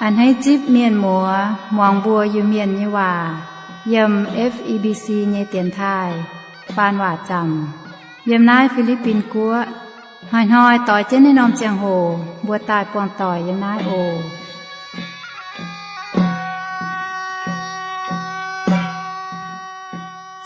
A'hneiv zipv mienh muoz muangx mbuo Iu-Mienh nyei waac yiem F E B C nyei dienx taaih faan waac zaamc yiem naaiv Fi^li^bin Guoqv. Hnoi-hnoi doix jienv naaiv norm ziangh hoc mbuo daaih buangh doic yiem naaiv oc.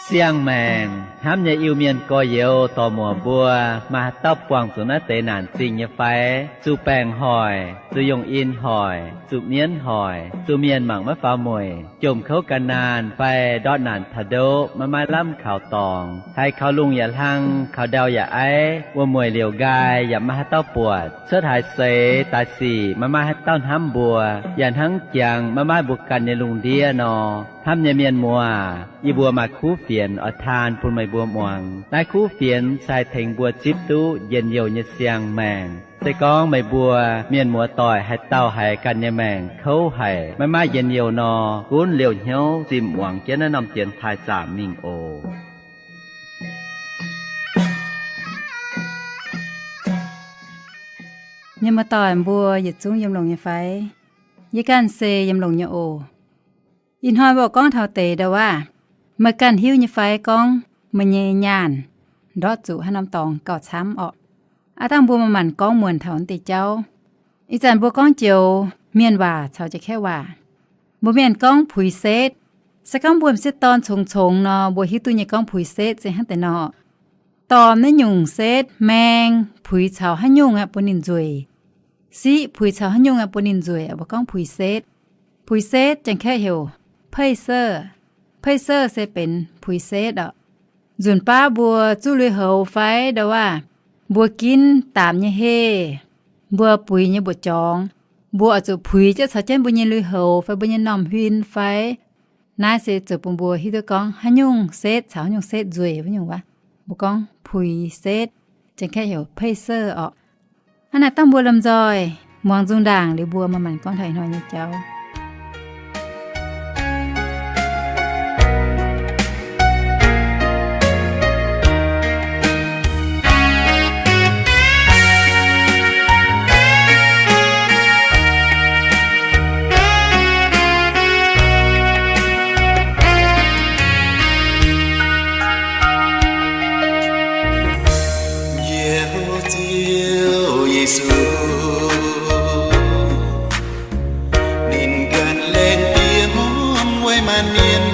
Siang-maengc hnamv nyei Iu-Mienh gorx-youz dorc-muoc mbuo, maaih haaix dauh buangh zuqc naaiv deix naanc zingh nyei fai? Zuqc baengc hoic, zuqc yongh in hoic, zuqc mienv hoic, zuqc mienh mangc maiv faaux mueic, jomc kouv gan naanh fai ndortv naanc taux ndoqv maiv maaih lamh kaux dorngx, haiz kaux lungh yaac hlang, kaux ndau yaac aiv, wuom-mueic liouc nqaai yaac maiv maaih haaix dauh buatc, cuotv haaix seix daaih sic maiv maaih haaix dauh hnamv mbuo, yaac hnangv jangx maiv maaih mbuo ganh nyei lungh ndiev nor. Hnamv nyei mienh muoz, yie mbuo maaih kuv fienx oix taan bun meih mbuo muangx. Naaiv kuv fienx se haih tengx mbuo zipv duqv njien-youh nyei siang-maengc. Se gorngv meih mbuo mienh muoz doic haaix dauh haiz ganh nyei maengc kouv haic, maiv maaih njien-youh nor, gunv liouh hnyouv zimh muangx jienv naaiv norm dienx taaih zaamc mingh oc. Mienh muoz doic mbuo yietc zungv yiem longx nyei fai? Yie ganh se yiem longx nyei oc. Ih hnoi mbuo gorngv taux deix ndau-waav, meih ganh hiuv nyei fai gorngv meih nyei nyaanh ndortv zuqc haaix norm dorngx gauh camv orqc? Aav dangh mbuo maaih maanc gorngv muonc taux naaiv deix jauv. Ih zanc mbuo gorngv joux mienh waac caux Janx-Kaeqv waac. Mbuo mienh gorngv puix setv. Se gorngv mbuo m'sieqv dorn congx-congx nor, mbuo hiuv duqv nyei gorngv puix setv se hnangv deix nor. Dorh naaiv nyungc setv maeng puix caux haaix nyungc aeqv, bun ninh nzueic. Siqv puix caux haaix nyungc aeqv, bun ninh nzueic, mbuo gorngv puix setv. Puix setv Janx-Kaeqv heuc เพศเชอร์. เพศเชอร์ se benx puix setv orqc. Nzunc baav mbuo zuqv lui-houx fai ndau-waav, mbuo ginv daamx nyei heh, mbuo buix nyei mbuoqc jorngx, mbuo oix zuqc puix jienv caux jienv mbuo nyei lui-houx fai mbuo nyei m'normh huin fai. Naaiv se zoux bun mbuo hiuv duqv gorngv haaix nyungc setv caux haaix nyungc setv nzueic wuov nyungc waac. Mbuo gorngv puix setv, Janx-Kaeqv heuc เพศเชอร์ orqc. Hnangv naaic dangh mbuo lomh nzoih muangx nzung ndaangc liuz mbuo maaih maanc gorngv taux ih hnoi nyei jauv. Njoux Ziouv Yesu, ninh ganh laengz diex hmuangv weic maanc mienh,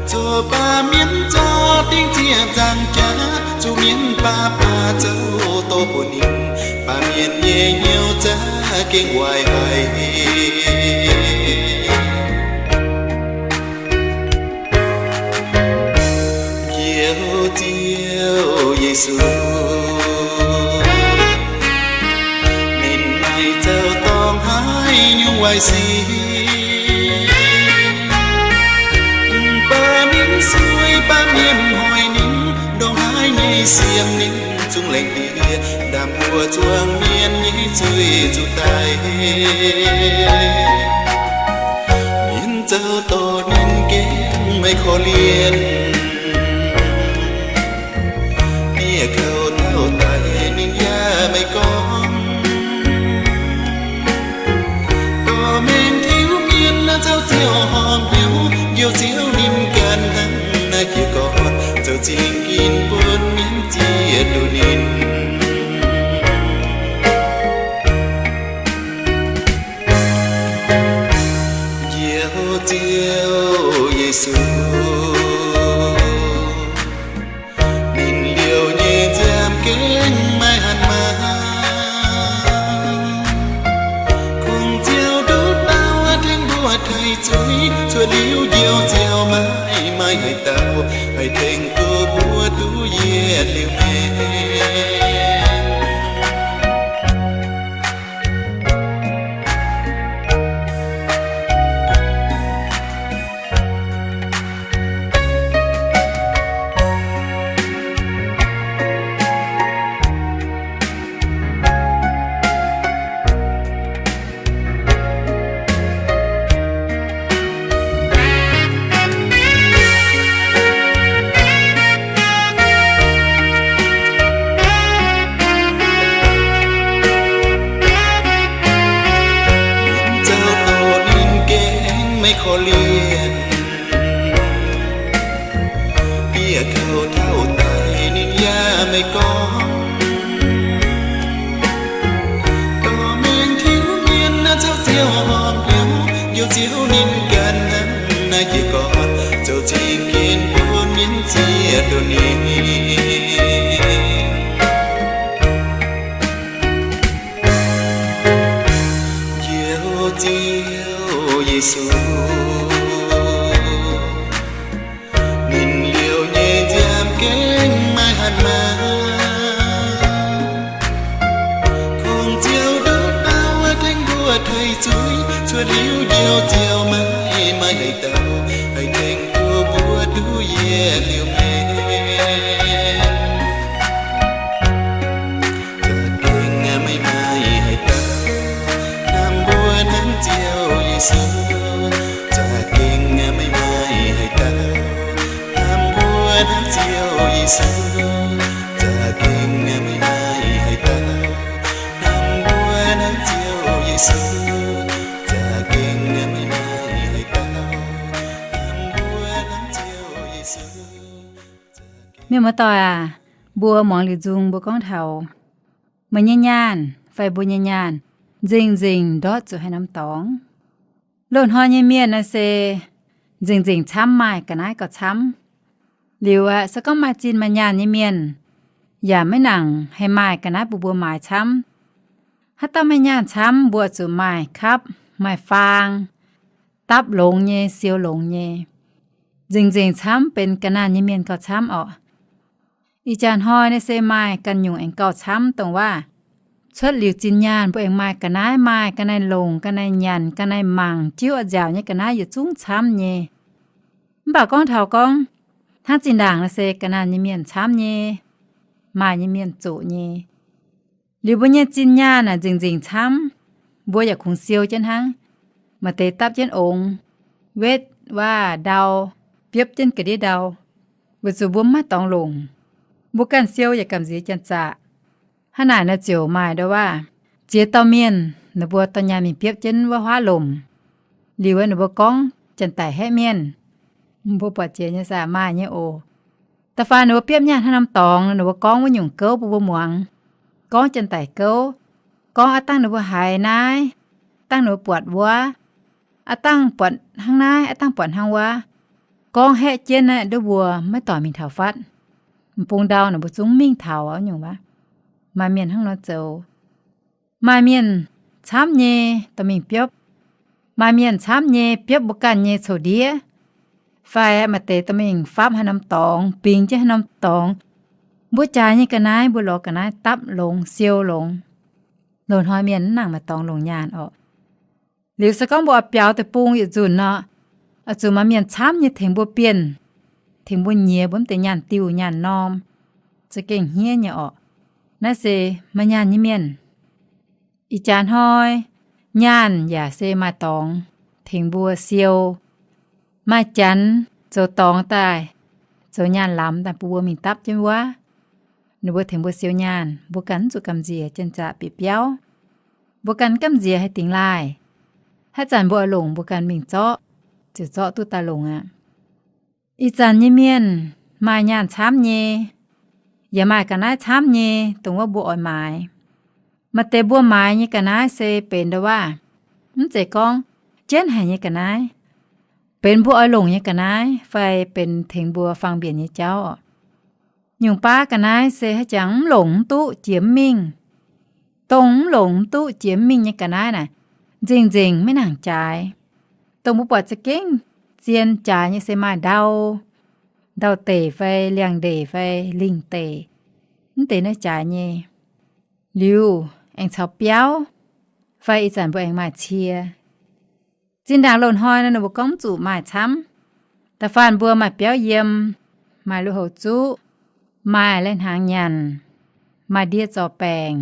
zorqv baamh mienh zorqv dingc ziec nzaangc jaax, zuqc mienh baav baav zoux doz bun ninh, baamh mienh nyei hnyouv za'gengh waaic haic. Njoux Ziouv Yesu, ninh maaih zaux dorngx haaix nyungc waaic sic, mv baac mienh sueih, mv baac mienh hoic ninh, ndongc haaix nyei siemv ninh zungv laengz diex, ndaam mbuo zuangx mienh nyei zuiz zuqc daic. Mienh zaux dorngx ninh gengh maiv korv-lienh, bieqc kouv taux daic ninh yaac maiv gorngv. Dorh mengh tiuv mienh zaux ziouc horpc hnyouv, Njoux Ziouv ninh ganh hnangv naaiv jiez gorn, zoux zingh ginv bun mienh ziex duqv ninh. Njoux Ziouv Yesu, ninh liouh nyei nziaamv gengh maiv hanc maah. Kungx Ziouv nduqc dauh tengx mbuo taaih zuiz, cuotv liuz Njoux Ziouv maiv maaih haaix dauh haih tengx duqv mbuo duqv yietc liuz maengc. korv-lienh. Bieqc kouv taux daaih ninh yaac maiv gorngv. Dorh mengh tiuv mienh naaiv zoux ziouc horpc hnyouv, njoux ziouc ninh ganh hnangv naaiv jiex gorn, zoux zingh ginv bun mienh zieqv duqv ninh. Njoux Ziouv Yesu, ninh liouh nyei nziaamv gengh maiv hatc maaz. Kungx Ziouv nduqc dauh tengx mbuo tei zuiz, cuotv liuz Njoux Ziouv maiv maaih haaix dauh haih tengx duqv mbuo duqv yietc liuz maengc. Za'gengh maiv maaih haaix dauh hnamv mbuo hnangv Ziouv Yesu. Za'gengh maiv maaih haaix dauh hnamv mbuo hnangv Ziouv Yesu. Za'gengh maiv maaih haaix dauh hnamv mbuo hnangv Ziouv Yesu. Za'gengh maiv maaih haaix dauh hnamv mbuo hnangv Ziouv Yesu. Mienh muoz-doic aac, mbuo muangx liuz nzung mbuo gorngv taux meih nyei nyaanh fai mbuo nyei nyaanh nzengc-nzengc ndortv zuqc haaix norm dorngx. Loz-hnoi nyei mienh naaiv se nzengc-nzengc camv, maaih ga'naaiv gauh camv. Liuz aeqv, se gorngv maaih zinh maaih nyaanh nyei mienh yaac maiv nangc haih maaih ga'naaiv bun mbuo maaiz camv. Haaix dauh maaih nyaanh camv, mbuo zuqc maaih kapv, maaih faang, dapv longx nyei, siou longx nyei. Nzengc-nzengc camv benx ga'naanh nyei mienh gauh camv orqc. Ih jaax hnoi naaiv se maaih ganh nyungc aengx gauh camv, dongh waac cuotv liuz zinh nyaanh mbuo aengx maaih ga'naaiv, maaih ga'naaiv longc, ga'naaiv nyanc, ga'naaiv mangc, jiuv nziaauc nyei ga'naaiv yietc zungv camv nyei. Mv baac gorngv taux gorngv hnangv zinh ndaangc naaiv se ga'naanh nyei mienh camv nyei, maaih nyei mienh zoqc nyei. Liuz mbuo nyei zinh nyaanh naaic nzengc-nzengc camv, mbuo yaac kungx siou jienv hnangv. Maaih deix dapv jienv ongx, wetv waac ndau, biopv jienv ga'ndiev ndau, weic zuqc mbuo mv maaih dorngx longc. Mbuo ganh siou yaac gamh nziex janx-zaqc. Hnangv naaic nor ziouc maaih ndau waac ziex dauh mienh, ninh mbuo dorh nyaanh mingh biopv jienv wuov huaav lomc. Liuz ninh mbuo gorngv janx-daic haeqv mienh. Mbuo buatc jiex nyei saah? Maaih nyei oc. Da'faanh ninh mbuo biopv nyaanh hnangv norm dorngx, ninh mbuo gorngv wuov nyungc gouv bun mbuo muangx. Gorngv janx-daic gouv, gorngv aav dangh ninh mbuo haiz naaiv, dangh ninh mbuo buatc wuov, aav dangh buatc hnangv naaiv, aav dangh buatc hnangv wuov. Gorngv haeqv jienv naaiv nduov mbuo maiv doic mingh taux fatv. M'bung ndau ninh mbuo zungv mingh taux nyungc waac. Maaih mienh hnangv nor zoux. Maaih mienh camv nyei dorh mingh biopv. Maaih mienh camv nyei biopv mbuo ganh nyei coux ndiev, fai maaih deix dorh mingh fapv haaix norm dorngx, bingx jienv haaix norm dorngx. Mbuo jaaix nyei ga'naaiv, mbuo lorz ga'naaiv dapv longx, siou longx. Loz-hnoi mienh mv nangc maaih dorngx longc nyaanh orqc. Liuz se gorngv mbuo oix biaux deic-bung yietc nzunc nor, oix zuqc maaih mienh camv nyei tengx mbuo bienh, tengx mbuo nyiex mbuo mv deix nyaanh diuh nyaanh norm, za'gengh hniev nyei orqc. Naaiv se maaih nyaanh nyei mienh. Ih jaax hnoi, nyaanh yaac se maaih dorngx tengx mbuo siou. Maaih janx zoux dorngx daaih, zoux nyaanh lamz daaih bun mbuo mingh dapv jienv wuov. Ninh mbuo tengx mbuo siou nyaanh, mbuo ganh mv zuqc gamh nziex janx-zaqc bieqc biauv. Mbuo ganh gamh nziex haih dingx laaih. Haaix zanc mbuo oix longc, mbuo ganh mingh zorqv, ziouc zorqv duqv daaih longc aqv. Ih zanc nyei mienh maaih nyaanh camv nyei, yaac maaih ga'naaiv camv nyei, dongh wuov mbuo oix maaiz. Maaih deix mbuo maaiz nyei ga'naaiv se benx ndau waac, mv zeiz gorngv jienv haic nyei ga'naaiv, benx mbuo oix longc nyei ga'naaiv fai benx tengx mbuo fang mbienc nyei jauv. Nyungc baav ga'naaiv se haaix jangx mv longc mv duqv jiex mv mingh. Dongh mv longc mv duqv jiex mv mingh nyei ga'naaiv naaic, nzengc-nzengc maiv nangc jaaix. Dongh mbuo buatc za'gengh zien jaaix nyei se maaih ndau, ndau-ndeic fai liangx-ndeic fai lingh deic, mv deix naaiv jaaix nyei. Liuz aengx caux biauv, fai ih zanc mbuo aengx maaih cie. Zinh ndaangc loz-hnoi nor ninh mbuo gorngv mv zuqc maaih camv. Da'faanh mbuo maaih biauv yiem, maaih lui-houx zuqv, maaih lai-hnaangx nyanc, maaih ndie zorc baengc.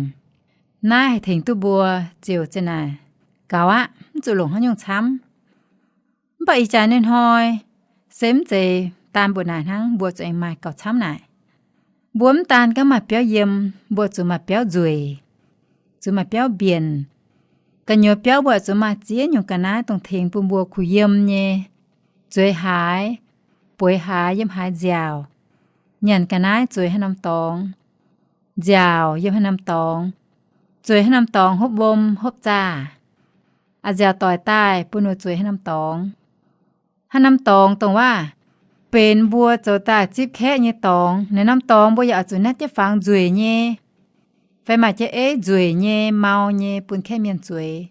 Naaiv haih tengx duqv mbuo ziouc zeqc naaic gaux aqv, mv zuqc longc haaix nyungc camv. Mv baac ih jaax nyei hnoi se mv zeiz daan mbuo naaic hnangv, mbuo zuqc aengx maaih gauh camv naaic. Mbuo mv daan gaax maaih biauv yiem, mbuo zuqc maaih biauv nzueic, zuqc maaih biauv mbienc, Gu'nyuoz biauv mbuo oix zuqc maaih ziex nyungc ga'naaiv dongh tengx bun mbuo kuh yiem nyei, zueiz haaix, bueix haaix, yiem haaix nziaauc, nyanc ga'naaiv zueiz haaix norm dorngx, nziaauc yiem haaix norm dorngx, zueiz haaix norm dorngx, hopv wuom hopv zaah, a'nziaauc doic daaih bun zueiz haaix norm dorngx. Haaix norm dorngx dongh waac benx mbuo zoux daaih zipv kaeqv nyei dorngx, naaiv norm dorngx mbuo yaac oix zuqc naetv jienv fangx nzueic nyei, fai maaih jienv eiv nzueic nyei, mau nyei, bun kaeqv mienh zueiz.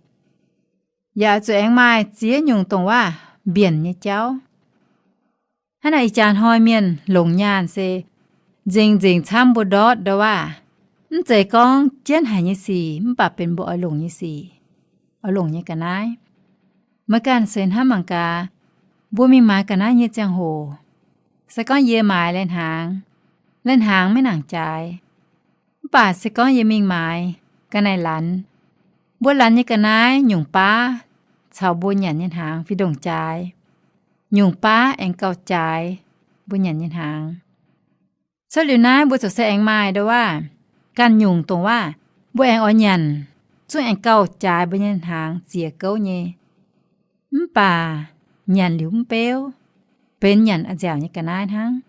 Yaac oix zuqc aengx maaih ziex nyungc dongh waac mbienc nyei jauv. Hnangv naaic ih jaax hnoi mienh longc nyaanh se nzengc-nzengc camv mbuo ndortv ndau waac. Mv zeiz gorngv jienv haic nyei sic, mv baac benx mbuo oix longc nyei sic, oix longc nyei ga'naaiv. Maiv ganh se hnamv mangc gaax, mbuo mingh maaiz ga'naaiv nyei ziangh hoc, se gorngv yie maaiz lai-hnaangx, lai-hnaangx maiv nangc jaaix. Mv baac se gorngv yie mingh maaiz ga'naaiv laanh, mbuo laanh nyei ga'naaiv nyungc baav caux mbuo nyanc nyei hnaangx fih ndongc jaaix, nyungc baav aengx gauh jaaix mbuo nyanc nyei hnaangx. Cuotv liuz naaiv mbuo ziouc se aengx maaih ndau waac ganh nyungc dongh waac mbuo aengx oix nyanc, zungv aengx gauh jaaix mbuo nyei hnaangx ziex gouv nyei. Mv baac nyanc liuz mv beuv, benx nyanc a'nziaauc nyei ga'naaiv hnangv.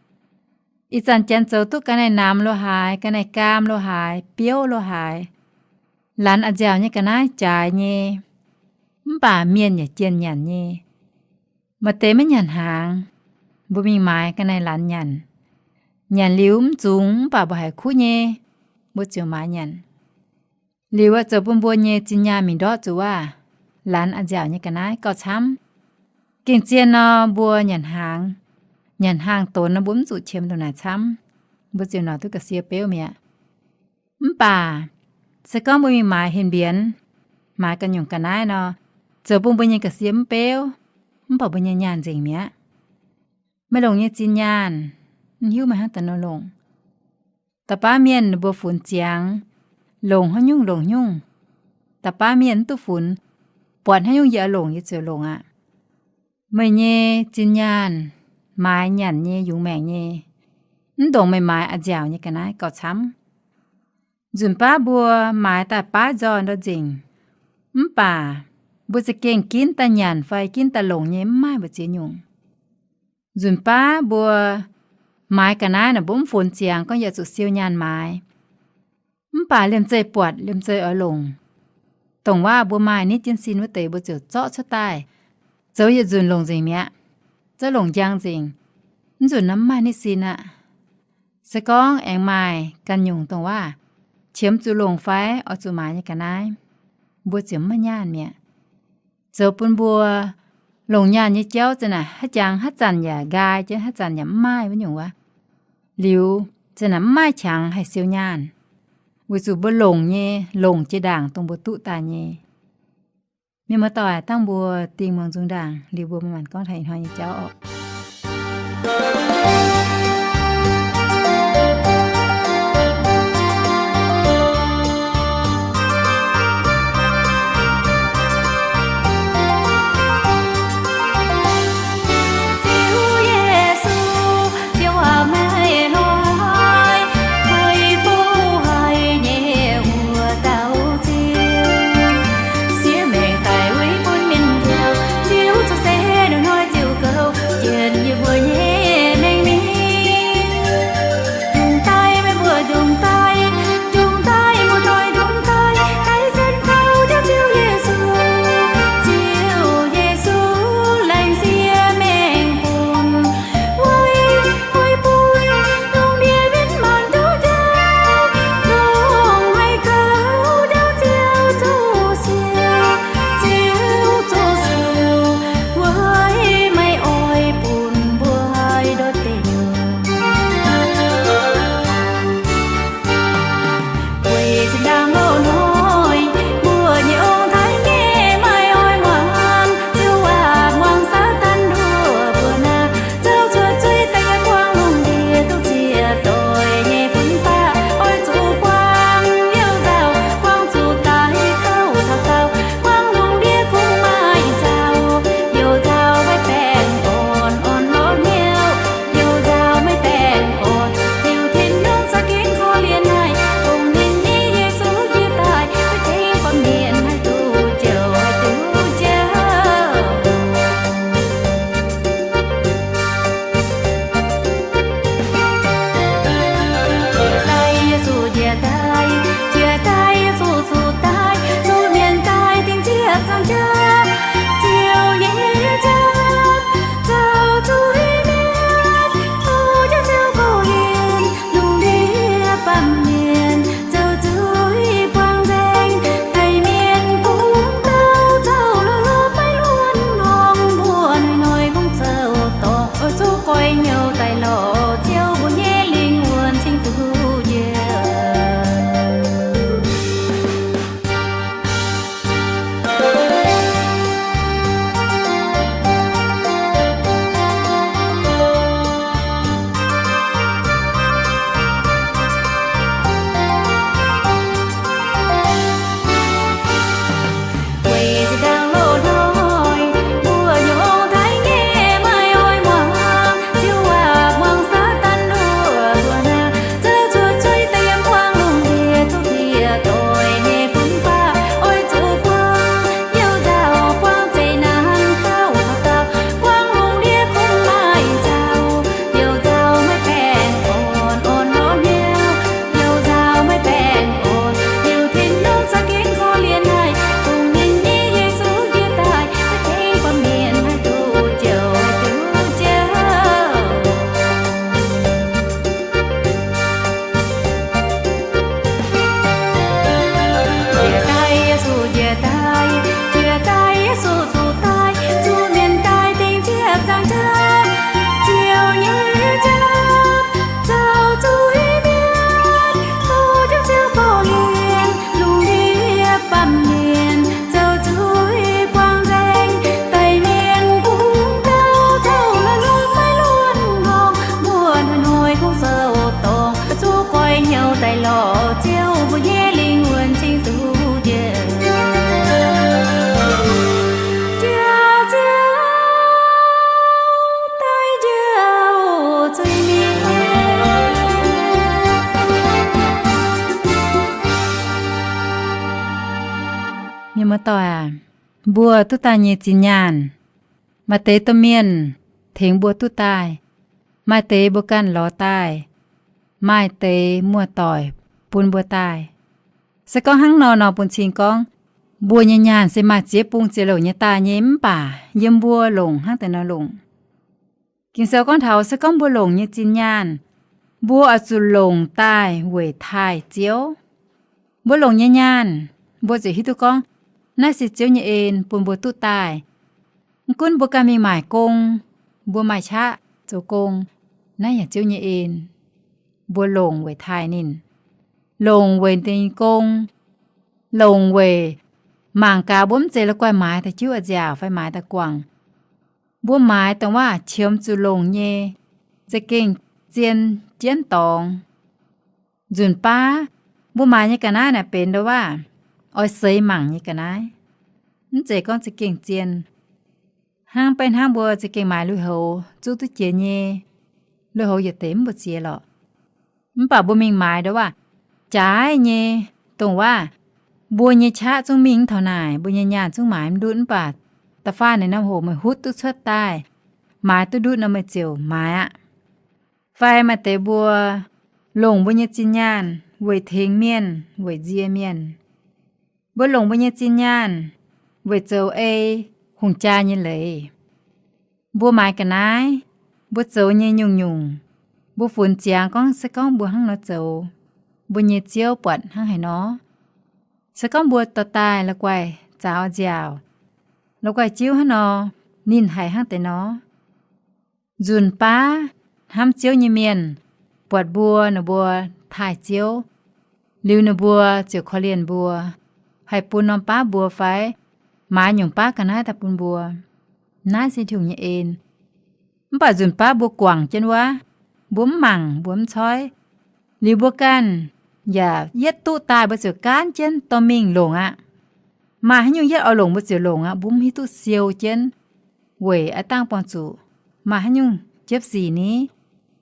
Ih zanc janx zoux duqv ga'naaiv namx lo haaix, ga'naaiv gaam lo haaix, biouv lo haaix, laanh a'nziaauc nyei ga'naaiv jaaix nyei, mv baac mienh yaac jienh nyanc nyei. Maaih deix maiv nyanc hnaangx, mbuo mingh maaiz ga'naaiv laanh nyanc. Nyanc liuz mv zungx mv baac mbuo haiz kuv nyei, mbuo ziouc maaiz nyanc. Liuz aeqv, zoux bun mbuo nyei zinh nyaanh mingh ndortv zuqc waac laanh a'nziaauc nyei ga'naaiv gauh camv. Gengh zien nor, mbuo nyanc hnaangx, nyanc hnaangx donx nor, mbuo mv zuqc qiemx ndongc naaic camv, mbuo ziouc noic duqv ga'sie beuv mi'aqv. Mv baac se gorngv mbuo mingh maaiz hin mbienx, maaiz ganh nyungc ga'naaiv nor, zoux bun mbuo nyei ga'sie mv beuv, mv baac mbuo nyei nyaanh nzengc mi'aqv. Meih longc nyei zinh nyaanh, mv hiuv meih hnangv da'nor longc. Da'baav mienh ninh mbuo funx ziangx, longc haaix nyungc longc nyungc. Da'baav mienh mv duqv funx, buatc haaix nyungc yie oix longc yie ziouc longc aqv. Meih nyei zinh nyaanh, maaiz nyanc nyei, yungz maengc nyei, mv ndongc meih maaiz a'nziaauc nyei ga'naaiv gauh camv. Nzunc baav mbuo maaiz daaih baav nzoih ndau nzengc, mv baac mbuo za'gengh ginv daaih nyanc fai ginv daaih longc nyei mv maaih mbu'ziex nyungc. Nzunc baav mbuo maaiz ga'naaiv naaic mbuo mv funx ziangx gorngv yie zuqc siou nyaanh maaiz. Mv baac liemh zeih buatc liemh zeih oix longc, dongh waac mbuo maaih nitv jienv sin wuov deix mbuo ziouc zorqv cuotv daaih, zoux yietc nzunc longc nzengc mi'aqv. Zorqv longc njang nzengc, mv nzunc naaiv mv maaih nitv sin aqv. Se gorngv aengx maaih ganh nyungc dongh waac qiemx zuqc longc fai oix zuqc maaiz nyei ga'naaiv, mbuo ziouc mv maaih nyaanh mi'aqv. Zoux bun mbuo longc nyaanh nyei jauv za'naaic haaix jangx haaix zanc yaac nqaai jienv, haaix zanc yaac mv maaih wuov nyungc wuov. Liuz za'naaic mv maaih qangx haih siou nyaanh, weic zuqc mbuo longc nyei, longc jiex ndaangc dongh mbuo duqv daaih nyei. Mienh muoz-doic, dangh mbuo dingh muangx nzung ndaangc liuz mbuo manc-manc gorngv taux ih hnoi nyei jauv oc. mbuo duqv daaih nyei zinh nyaanh. Maaih deix domh mienh tengx mbuo duqv daaih, maaih deix mbuo ganh lorz daaih, maaih deix muoz-doic bun mbuo daaih. Se gorngv hnangv nor nor bun cing gorngv, mbuo nyei nyaanh se maaih ziex bung ziepc louc nyei daaih nyei, mv baac yiem mbuo longc hnangv deix nor longc. Ging-Sou gorngv taux se gorngv mbuo longc nyei zinh nyaanh, mbuo oix zuqc longc daaih weic taaih Ziouv. Mbuo longc nyei nyaanh, mbuo ziouc hiuv duqv gorngv naaiv se Ziouv nyei en bun mbuo duqv daaih. Mv gunv mbuo ganh mingh maaic gong, mbuo maaih qaqv zoux gong, naaiv yaac Ziouv nyei en. Mbuo longc weic taaih ninh, longc weic ninh gong, longc weic mangc gaax mbuo mv zeiz la'guaih maaiz daaih jiuv a'nziaauc fai maaiz daaih guangc. Mbuo maaiz dongh waac qiemx zuqc longc nyei, za'gengh zien jienv dorngx. Nzunc baav mbuo maaiz nyei ga'naaiv naaic benx ndo waac oix seix mangc nyei ga'naaiv, mv zeiz gorngv za'gengh zien. Hnangv beiv hnangv mbuo za'gengh maaiz lui-houx zuqv duqv jiex nyei, lui-houx yietc deix mv mbu'ziex lorqc. Mv baac mbuo mingh maaiz ndo waac jaaix nyei, dongh waac mbuo nyei qaqv zungv mingh mv taux naaic, mbuo nyei nyaanh zungv maaiz mv ndutv, mv baac da'faanh naaiv norm hoc meih hutv duqv cuotv daaih, maaiz duqv ndutv nor meih ziouc maaiz aqv. Fai maaih deix mbuo longc mbuo nyei zinh nyaanh weic tengx mienh, weic nzie mienh. Mbuo longc mbuo nyei zinh nyaanh weic zoux ei hungh jaa nyei leiz. Mbuo maaiz ga'naaiv, mbuo zoux nyei nyungc-nyungc, mbuo funx ziangx gorngv se gorngv mbuo hnangv nor zoux, mbuo nyei Ziouv buatc hnangv haaix nor. Se gorngv mbuo dorh daaih la'guaih zaaux nziaauc, la'guaih jiuv hnangv nor, ninh haiz hnangv deix nor. Nzunc baav hnamv Ziouv nyei mienh buatc mbuo, ninh mbuo taaih Ziouv, liuz ninh mbuo ziouc korv-lienh mbuo, haih bun norm baav mbuo fai maaiz nyungc baav ga'naaiv daaih bun mbuo. Naaiv se Tin-Hungh nyei en. Mv baac nzunc baav mbuo guangc jienv wuov, mbuo mv mangc, mbuo mv coiv, liuz mbuo ganh yaac yietv duqv daaih mbuo ziouc gaanv jienv dorh mingh longc aqv. Maaih haaix nyungc yietv oix longc mbuo ziouc longc aqv. Mbuo mv hiuv duqv siou jienv weic aav dangh buangh zuqc maaih haaix nyungc jiepv sic ni,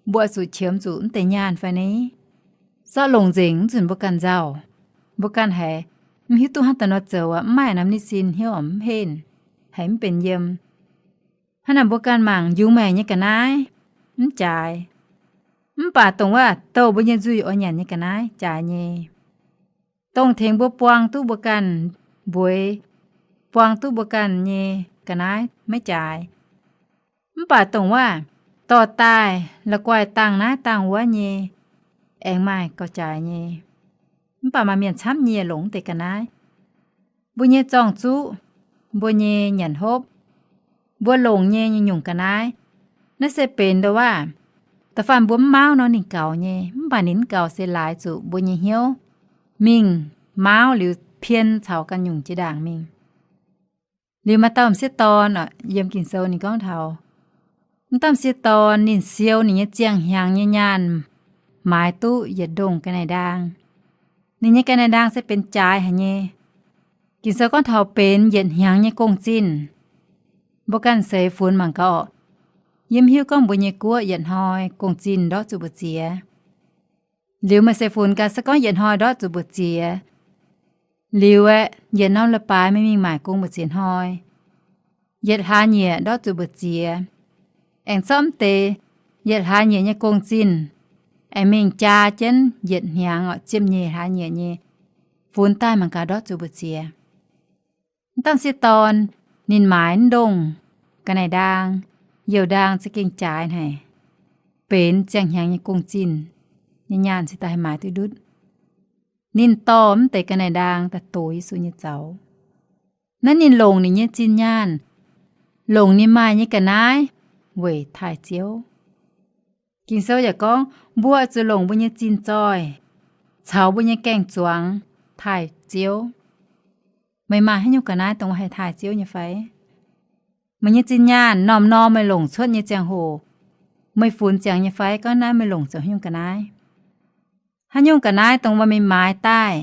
mbuo oix zuqc qiemx zuqc mv deix nyaanh fai ni. Zorqv longc nzengc, mv zunc mbuo ganh nzauh, mbuo ganh haiz mv hiuv duqv hnangv daaih nor zoux aqv, mv maaih norm ni sin hnyouv mv henh, haiz mv benx yiem. Hnangv naaic mbuo ganh mangc yungz maengc nyei ga'naaiv mv jaaix, mv baac dongh waac douh mbuo nyei nzuih oix nyanc nyei ga'naaiv jaaix nyei. Dongh tengx mbuo buang duqv mbuo ganh mbueix, buang duqv mbuo ganh nyei ga'naaiv maiv jaaix. Mv baac dongh waac dorh daaih la'guaih dangh naaiv dangh wuov nyei, aengx maaih gauh jaaix nyei. Mv baac maaih mienh camv nyei longc deix ga'naaiv. Mbuo nyei zorng-zuqv, mbuo nyei nyanc hopv, mbuo longc nyei nyungc-nyungc ga'naaiv, naaiv se benx ndo waac da'faanh mbuo mv mauv nor ninh gaux nyei, mv baac ninh mv gaux se laaix zuqc mbuo nyei hnyouv mingh mauv liuz pien caux ganh nyungc jiex ndaangc mingh. Liuz maaih dauh m'sieqv dorn, yiem Ging-Sou ninh gorngv taux, m'dauh m'sieqv dorn ninh siou ninh nyei ziangh hnyangx nyei nyaanh maaiz duqv yietc ndongh ga'naaiv-ndaang. Ninh nyei ga'naaiv-ndaang se benx jaaix haic nyei. Ging-Sou gorngv taux benx yietc hnyangx nyei gong-zinh. Mbuo ganh seix funx mangc gaax orqc. Yie mv hiuv gorngv mbuo nyei guoqv yietc hnoi gong-zinh ndortv zuqc mbu'ziex. Liuz meih seix funx gaax, se gorngv yietc hnoi ndortv zuqc mbu'ziex, liuz aeqv, yietc norm leiz-baaix meih mingh maaic gong mbu'ziex hnoi, yietc hlaax nyieqc ndortv zuqc mbu'ziex. Aengx zorqv m'deix yietc hlaax nyieqc nyei gong-zinh aengx mingh jaa jienv yietc hnyangx orqc, ziepc nyeic hlaax nyieqc nyei, funx daaih mangc gaax ndortv zuqc mbu'ziex. M'dauh m'sieqv dorn ninh maaiz ndongh ga'naaiv-ndaang, youh ndaang za'gengh jaaix haic, benx ziangh hnyangx nyei gong-zinh nyei nyaanh cingx daaih haih maaiz duqv ndutv. Ninh dorh mv deix ga'naaiv-ndaang daaih dox Yesu nyei zaux. Naaiv ninh longc ninh nyei zinh nyaanh, longc ninh maaih nyei ga'naaiv weic taaih Ziouv. Ging-Sou yaac gorngv mbuo zuqc longc mbuo nyei zinh zoih caux mbuo nyei gaeng-zuangx taaih Ziouv. Meih maaih haaix nyungc ga'naaiv dongh haih taaih Ziouv nyei fai? Meih nyei zinh nyaanh norm-norm meih longc cuotv nyei ziangh hoc, meih funx ziangx nyei fai? Gorngv naaiv meih longc zoux haaix nyungc ga'naaiv? Haaix nyungc ga'naaiv dongh meih maaiz daaih,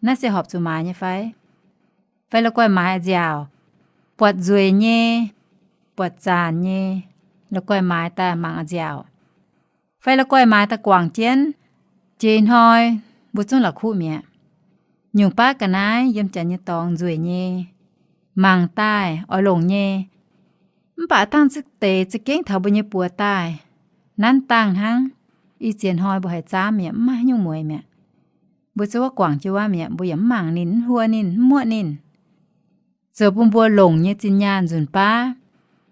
naaiv se horpc zuqc maaiz nyei fai? Fai la'guaih maaiz a'nziaauc, buatc nzueic nyei, buatc zaanc nyei, la'guaih maaiz daaih mangc a'nziaauc? Fai la'guaih maaiz daaih guangc jienv, jiex hnoi mbuo zungv la'kuqv mi'aqv. Nyungc baav ga'naaiv yiem janx nyei dorngx nzueic nyei, mangc daaih oix longc nyei. Mv baac dangh za'deix za'gengh taux mbuo nyei buoz daaih, nanv dangh hnangv. Ih ziex hnoi mbuo haiz zaamv mi'aqv, mv maaih haaix nyungc mueiz mi'aqv. Mbuo zuov guangc jienv wuov mi'aqv, mbuo yaac mv mangc ninh, mv huo ninh, mv muoqv ninh. Zoux bun mbuo longc nyei zinh nyaanh nzunc baav,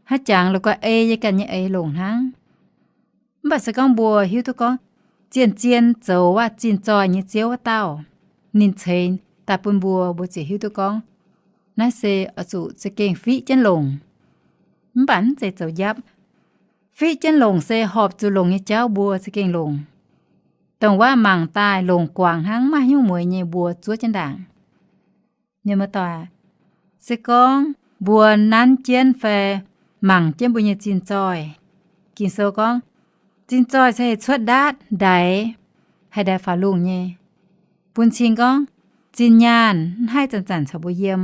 haaix jangx la'guaih ei yie ganh nyei eix longc hnangv. Mv baac se gorngv mbuo hiuv duqv gorngv, zien-zien zoux waac zinh zoih nyei Ziouv wuov dauh, ninh ceix daaih bun mbuo, mbuo ziouc hiuv duqv gorngv, naaiv se oix zuqc za'gengh fiqv jienv longc. Mv baac mv zeiz zoux njapv. Fiqv jienv longc se horpc zuqc longc nyei jauv mbuo za'gengh longc. Dongh waac mangc daaih longc guangc hnangv, mv maaih haaix nyungc mueiz nyei, mbuo zuov jienv ndaangc. Mienh muoz-doic, se gorngv mbuo nanv jienv fai mangc jienv mbuo nyei zinh zoih, Ging-Sou gorngv, zinh zoih se haih cuotv ndaatv ndaix, haih ndaix faaux lungh nyei, bun cing gorngv zinh nyaanh mv haih zanc-zanc caux mbuo yiem.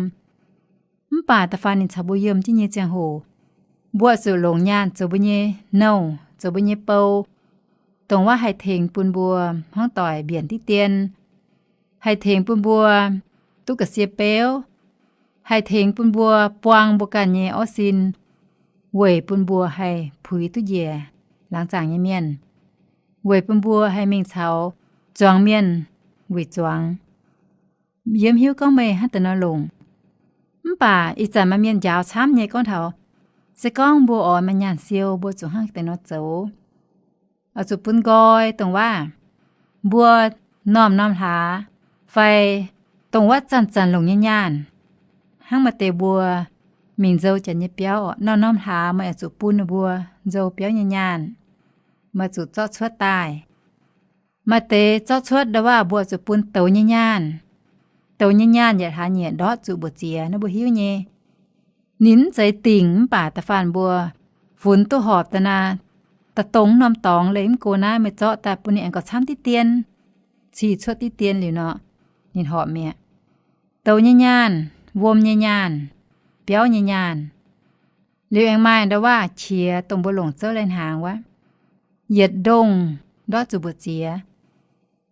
Mv baac da'faanh ninh caux mbuo yiem jienv nyei ziangh hoc, mbuo zuqc longc nyaanh zoux mbuo nyei nouh, zoux mbuo nyei bou, dongh waac haih tengx bun mbuo hmuangv doic mbienc diqv dien, haih tengx bun mbuo duqv ga'sie beuv, haih tengx bun mbuo buang mbuo ganh nyei orv sin, weic bun mbuo haih puix duqv njiec laangz zaangc nyei mienh, weic bun mbuo haih mingh caux zuangx mienh weic zuangx. Yie mv hiuv gorngv meih hnangv deix nor longc. Mv baac ih zanc maaih mienh njaaux camv nyei gorngv taux, se gorngv mbuo oix maaih nyaanh siou, mbuo zuqc hnangv deix nor zoux. Oix zuqc bun nqoi dongh waac mbuo norm-norm hlaax, fai dongh waac zanc-zanc longc nyei nyaanh. Hnangv maaih deix mbuo mingh nzou janx nyei biauv, norm-norm hlaax meih oix zuqc bun ninh mbuo nzou biauv nyei nyaanh, meih zuqc zorqv cuotv daaih. Maaih deix zorqv cuotv ndau waac mbuo zuqc bun douz nyei nyaanh. Douz nyei nyaanh yietc hlaax nyieqc ndortv zuqc mbuoqc ziex, naaiv mbuo hiuv nyei. Ninh mv zeiz dingc, mv baac da'faanh mbuo funx duqv horpc daaih naaic, da'dongh norm dorngx leih mv go naaiv meih zorqv daaih bun ninh aengx gauh camv diqv dien, cih cuotv diqv dien liuz nor, ninh horpc mi'aqv. Douz nyei nyaanh, wuom nyei nyaanh, biauv nyei nyaanh. Liuz aengx maaih ndau waac qiex dongh mbuo longc zouv lai hnaangx wuov, yietc ndongh ndortv zuqc mbuoqc ziex.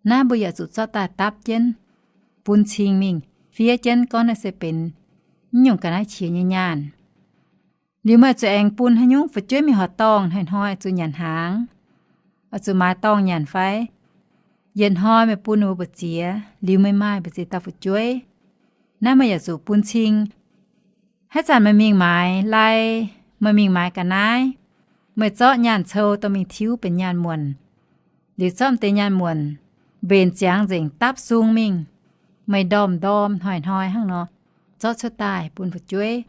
Naaiv mbuo yaac zuqc zorqv daaih dapv jienv, bun cing mingh fiev jienv gorngv naaiv se benx mv nyungc ga'naaiv qiex nyei nyaanh. Liuz meih zuqc aengx bun haaix nyungc fu'jueiv mingh horqc dorngh, hnoi-hnoi zuqc nyanc hnaangx, oix zuqc maaiz dorngh nyanc fai? Yietc hnoi meih bun ninh mbuoqc ziex, liuz meih maaih mbuoqc ziex dauh fu'jueiv. Naaiv meih yaac zuqc bun cing. Haaix zanc meih mingh maaiz lai, meih mingh maaiz ga'naaiv, meih zorqv nyaanh cou dorh mingh tiuv benx nyaanh muonc, liuz zorqv m'deix nyaanh muonc mbenc ziangx nzengc dapv sung mingh, meih ndorm-ndorm hnoi-hnoi hnangv nor zorqv cuotv daaih bun fu'jueiv.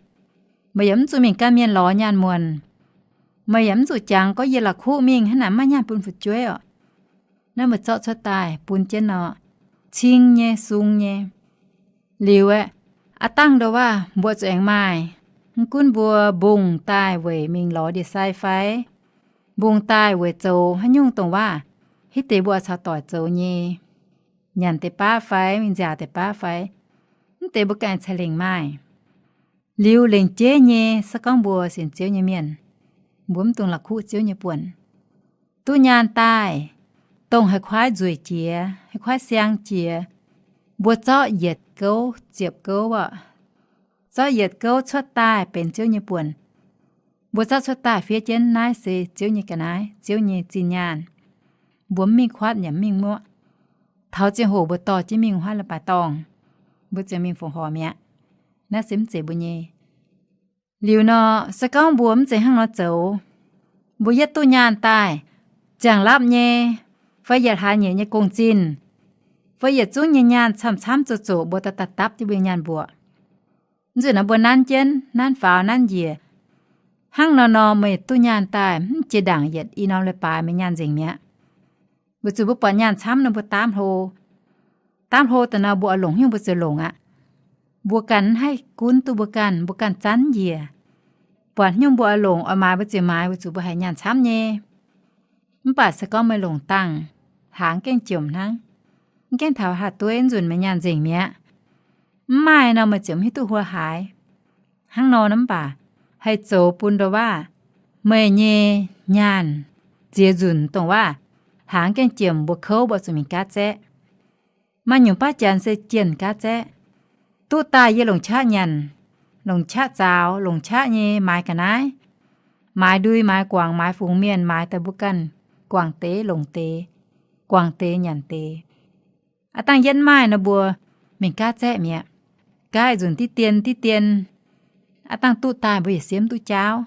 Meih yaac mv zuqc mingh gan mienh lorz nyaanh muonc. Meih yaac mv zuqc jangx gorngv yie la'kuqv mingh hnangv naaic maiv maaih nyaanh bun fu'jueiv orqc. Naaiv meih zorqv cuotv daaih bun jienv nor, cing nyei, sung nyei. Liuz aeqv, aav dangh ndo waac mbuo zuqc aengx maaih, mv gunv mbuo mbungh daaih weic mingh lorz ndie-sai fai, mbungh daaih weic zoux haaix nyungc dongh waac hitv deix mbuo caux doic zoux nyei, nyanc deix baav fai mingh nziaauc deix baav fai, mv deix mbuo ganh ca'lengc maaih. Liuz lengc jeiv nyei se gorngv mbuo sienx Ziouv nyei mienh, mbuo mv dungx la'kuqv Ziouv nyei buonc. Duqv nyaanh daaih, dongh haih kuaaiv nzueic jiex, haih kuaaiv siang jiex, mbuo zorqv yietc gouv ziepc gouv orqc. Zorqv yietc gouv cuotv daaih benx Ziouv nyei buonc. Mbuo zorqv cuotv daaih fiev jienv naaiv se Ziouv nyei ga'naaiv, Ziouv nyei zinh nyaanh. Mbuo mv mingh kuatv yaac mv mingh muoqv. Taux ziangh hoc mbuo dorh jienv mingh wuov hlaax leiz-baaix dorngh, mbuo ziouc mingh fongc horc mi'aqv. Naaiv se mv zeiz mbuo nyei. Liuz nor, se gorngv mbuo mv zeiz hnangv nor zoux, mbuo yietv duqv nyaanh daaih, ziangh lapv nyei, fai yietc hlaax nyieqc nyei gong-zinh, fai yietc zungv nyei nyaanh camv-camv zoqc zoqc mbuo daaih dapv jienv mbuo nyei nyaanh mbuoqc. Nzunc naaiv mbuo nanv jienv, nanv faaux, nanv njiec, hnangv nor nor meih duqv nyaanh daaih mv jiex ndaangc yietc i norm leiz-baaix meih nyaanh nzengc mi'aqv. Weic zuqc mbuo buatc nyaanh camv nor mbuo daamv hlo. Daamv hlo daaih nor mbuo oix longc haaix nyungc mbuo ziouc longc aqv. Mbuo ganh mv haih gunv duqv mbuo ganh, mbuo ganh zanv njiec. Buatc haaix nyungc mbuo oix longc oix maaiz mbuo ziouc maaiz weic zuqc mbuo haiz nyaanh camv nyei. Mv baac se gorngv meih longc dangh, hlaax mv gaengh jomc hnangv, mv gaengh taux haaix dueiv nzunc meih nyaanh nzengc mi'aqv. Mv maaih nor meih ziouc mv hiuv duqv huo haaix. Hnangv nor nor mv baac haih zoux bun ndo waac meih nyei nyaanh ziex nzunc dongh waac hlaax mv gaengh jomc mbuo kouv mbuo zuqc mingh gaatv zaeqv. Maaih nyungc baav janx se jienh gaatv zaeqv. Duqv daaih yie longc qaqv nyanc, longc qaqv zaaux, longc qaqv nyei maaiz ga'naaiv, maaiz ndui, maaiz guangc, maaiz fungx mienh, maaiz daaih mbuo ganh guangc deix, longc deix, guangc deix, nyanc deix. Aav dangh yietv maaih nor mbuo mingh gaatv zaeqv mi'aqv. Gaatv nzunc diqv dien diqv dien, aav dangh duqv daaih mbuo yietc siemv duqv jaauv.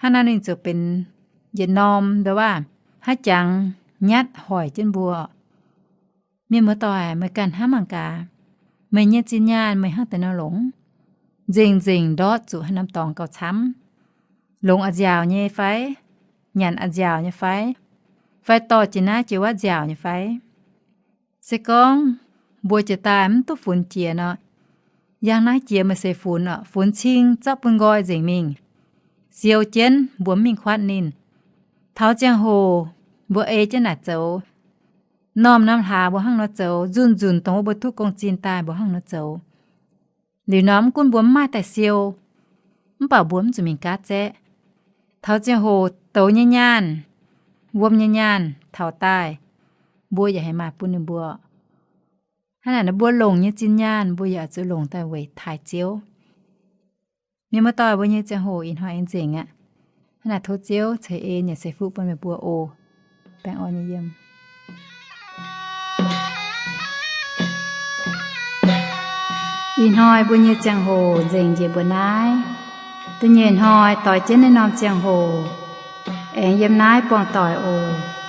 Hnangv naaiv ninh ziouc benx yietc norm ndoqv waac, haaix jangx nyatv hoic jienv mbuo. Mienh muoz-doic, meih ganh hnamv mangc gaax, meih nyei zinh nyaanh meih hnangv deix nor longc? Nzengc-nzengc ndortv zuqc haaix norm dorngx gauh camv. Longc a'nziaauc nyei fai? Nyanc a'nziaauc nyei fai? Fai dorh jiex naaiv jiex wuov nziaauc nyei fai? Se gorngv mbuo jiex daaih mv duqv funx jiex nor, yangh naaiv jiex meih se funx oc, funx cing zorqv bun nqoi nzengc mingh. Siou jienv mbuo mv mingh kuatv ninh. Taux ziangh hoc mbuo ei jienv naaic zoux. Norm-norm hlaax mbuo hnangv nor zoux, nzunc-nzunc dongh wuov mbuo duqv gong-zinh daaih mbuo hnangv nor zoux. Liuz nor mv gunv mbuo mv maaih daaih siou, mv baac mbuo mv zuqc mingh gaatv zaeqv. Taux ziangh hoc douz nyei nyaanh, wuom nyei nyaanh taux daaih, mbuo yaac haih maaih bun ninh mbuo. Hnangv naaic nor mbuo longc nyei zinh nyaanh mbuo yaac zuqc longc daaih weic taaix Ziouv. Mienh muoz-doic, mbuo nyei ziangh hoc ih hnoi aengx nzengc aqv. Hnangv naaic tov Ziouv ceix en yaac ceix fuqv bun meih mbuo oc. Baengh orn nyei yiem. Ih hnoi mbuo nyei ziangh hoc nzengc njiec mbuo naaiv. Da'nyeic hnoi doix jienv naaiv norm ziangh hoc aengx yiem naaiv buangh doic oc.